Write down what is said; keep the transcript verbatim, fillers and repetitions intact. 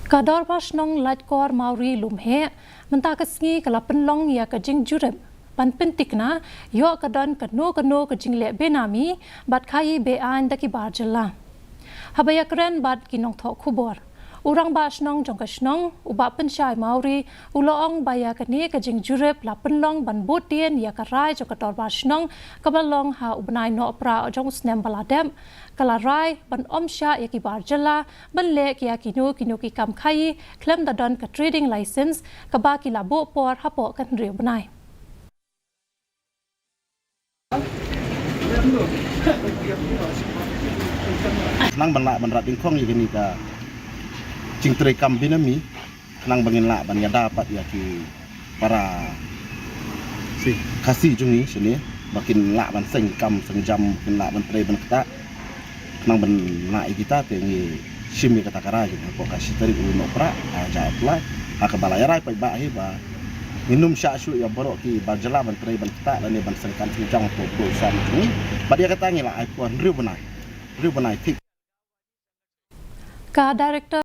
Ka Dorbar Shnong Laitkor Mawri Lumheh mynta ka sngi ka la pynlong ïa ka jingjurip ban pyntikna ïoh ka don kano kano ka jingleh benami bad khaïi be-aiñ da ki bar jylla. Haba ïakren bad ki nongthoh khubor, u Rangbah Shnong jong ka shnong, u Bah Pynshai Mawri, u la ong ba ïa kane ka jingjurip la pynlong ban bud dien ïa ka rai jong ka Dorbar Shnong kaba long ha u bnai Nohprah jong u snem ba la dep, ka la rai ban ym shah ïa ki bar jylla ban leh ïa kino kino ki kam khaïi khlem da don ka trading license kaba ki la buh por hapoh ka hynriew bnai. Khnang ban lah ban rat dyngkhong ïa kane ka jingtrei kam benami, khnang ba ngin lah ban ïada pat ïa ki para Khasi jong ngi shane ba kin lah ban seng kam seng jam, kin lah ban trei ban ktah. Khnang ban lah ïa kita te ngi shim ïa kata ka rai jong ngi hapoh ka shi tarik u Nohprah, ha, ja pla, ha kaba la ïa rai paidbah hi ba ngin ym shah shuh ïa baroh ki bar jylla ban trei ban ktah lane ban seng kam seng jam hapoh u sam jong ngi. Bad ïa kata ngi la ai por hynriew bnai, hynriew bnai thik. Ka Director